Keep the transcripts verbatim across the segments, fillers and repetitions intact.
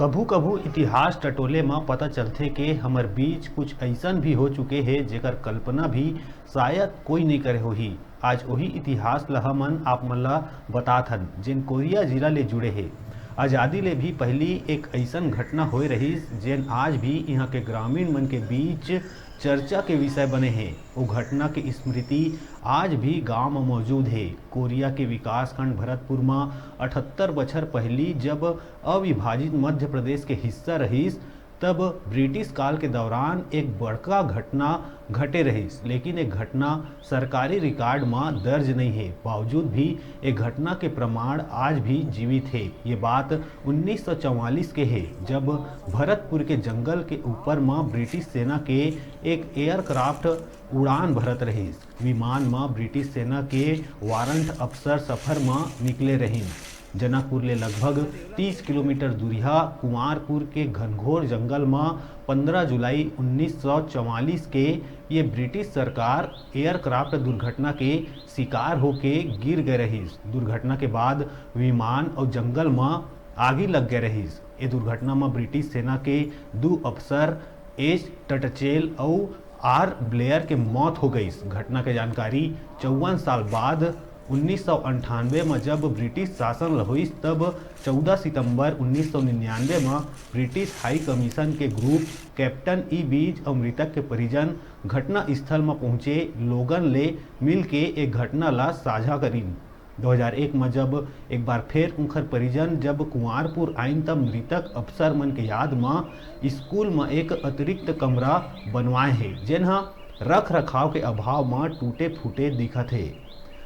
कभू-कभू इतिहास टटोले म पता चलथे के हमर बीच कुछ अइसन भी हो चुके हे, जेकर कल्पना भी शायद कोई नइ करे होही। आज ओही इतिहास ल हमन आप मन ल बतात हन, जेन कोरिया जिला ले जुड़े हे। आजादी ले भी पहिली एक अइसन घटना होए रहिस, जेन आज भी इहाँ के ग्रामीण मन के बीच चर्चा के विषय बने हे। ओ घटना के स्मृति आज भी गांव म मौजूद हे। कोरिया के विकासखंड भरतपुर म अठहत्तर बछर पहिली, जब अविभाजित मध्य प्रदेश के हिस्सा रहिस, तब ब्रिटिश काल के दौरान एक बड़का घटना घटे रहिस, लेकिन एक घटना सरकारी रिकॉर्ड म दर्ज नइ हे। बावजूद भी ए घटना के प्रमाण आज भी जीवित हे। ये बात उन्नीस सौ चौवालीस के हे, जब भरतपुर के जंगल के ऊपर म ब्रिटिश सेना के एक एयरक्राफ्ट उड़ान भरत रहिस। विमान म ब्रिटिश सेना के वारंट अफसर सफर म निकले रहिन। जनकपुर ले लगभग तीस किलोमीटर दूरिहा कुंवारपुर के घनघोर जंगल म पन्द्रह जुलाई उन्नीस सौ चौवालीस के ये ब्रिटिश सरकार एयरक्राफ्ट दुर्घटना के शिकार होके गिर गए रहिस। दुर्घटना के बाद विमान अउ जंगल म आगी लग गए रहिस। ए दुर्घटना म ब्रिटिश सेना के दू अफसर एच टटचेल अउ आर ब्लेयर के मौत हो गईस। घटना के जानकारी चौवन साल बाद उन्नीस सौ अंठानवे म जब ब्रिटिश शासन ल होइस, तब चौदह सितंबर उन्नीस सौ निन्यानवे म ब्रिटिश हाई कमीशन के ग्रुप कैप्टन ई बीज अउ मृतक के परिजन घटना स्थल म पहुंचे लोगन ले मिल के ए घटना ला साझा करिन। दो हज़ार एक म जब एक बार फेर उंखर परिजन जब कुंवारपुर आइन, तब मृतक अफसर मन के याद म स्कूल म एक अतिरिक्त कमरा बनवाए हे, जेन ह रख रखाव के अभाव म टूटे फूटे दिखत हे।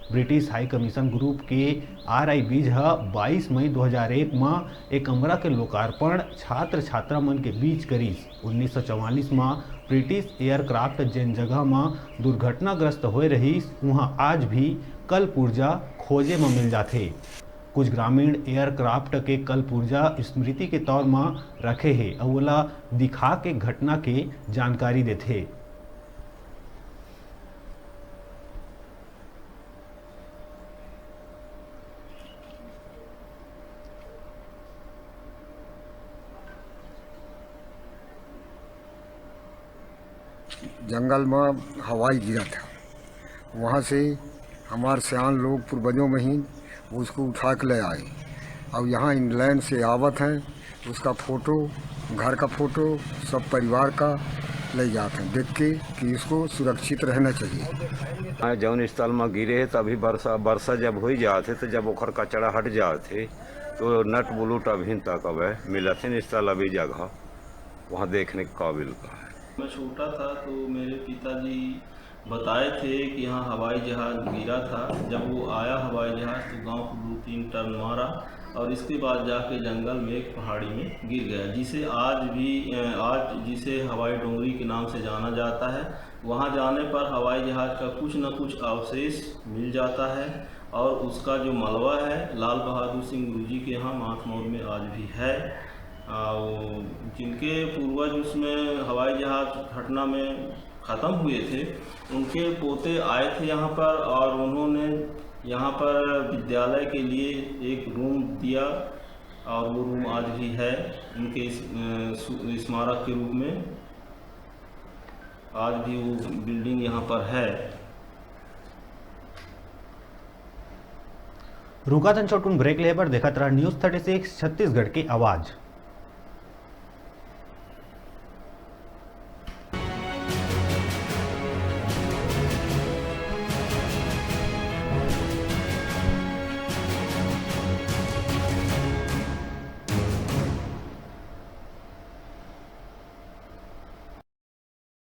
ब्रिटिश हाई कमीशन ग्रुप के आर आई बीज ह बाईस मई दो हज़ार एक म ए कमरा के लोकार्पण छात्र छात्रा मन के बीच करिस। उन्नीस सौ चौवालीस म ब्रिटिश एयरक्राफ्ट जेन जगह म दुर्घटनाग्रस्त होए रहिस, उहां आज भी कल पुर्जा खोजे म मिल जाथे। कुछ ग्रामीण एयरक्राफ्ट के कल पुर्जा स्मृति के तौर म रखे हे अउ ओला दिखा के घटना के जानकारी देथे। जंगल में हवाई गिरा था। वहाँ से हमार सियान लोग पूर्वजों में ही उसको उठा के ले आए। अब यहाँ इंग्लैंड से आवत हैं, उसका फोटो, घर का फोटो, सब परिवार का ले जाते हैं, देख के कि इसको सुरक्षित रहना चाहिए। हाँ, जौन स्थल में गिरे हे, तभी वर्षा, वर्षा जब हो जात हे, तो जब ओखर कचड़ा हट जात हे, तो नट बुलुट अभी तक अब मिलत हे, स्थल अभी जगह वहाँ देखने के काबिल का है। मैं छोटा था, तो मेरे पिताजी बताए थे कि यहाँ हवाई जहाज गिरा था। जब वो आया हवाई जहाज, तो गांव को दो तीन टर्न मारा और इसके बाद जाके जंगल में एक पहाड़ी में गिर गया, जिसे आज भी, अ, आज जिसे हवाई डोंगरी के नाम से जाना जाता है। वहाँ जाने पर हवाई जहाज का कुछ न कुछ अवशेष मिल जाता है और उसका जो मलबा है, लाल बहादुर सिंह गुरुजी के यहाँ माथमौर में आज भी है। और जिनके पूर्वज उसमें हवाई जहाज घटना में ख़त्म हुए थे, उनके पोते आए थे यहाँ पर और उन्होंने यहाँ पर विद्यालय के लिए एक रूम दिया और वो रूम आज भी है उनके इस, अ, सु-, स्मारक के रूप में। आज भी वो बिल्डिंग यहाँ पर है। रुका थन छोटकुन ब्रेक ले बर, देखत रहा न्यूज़ थर्टी सिक्स छत्तीसगढ़ के आवाज़।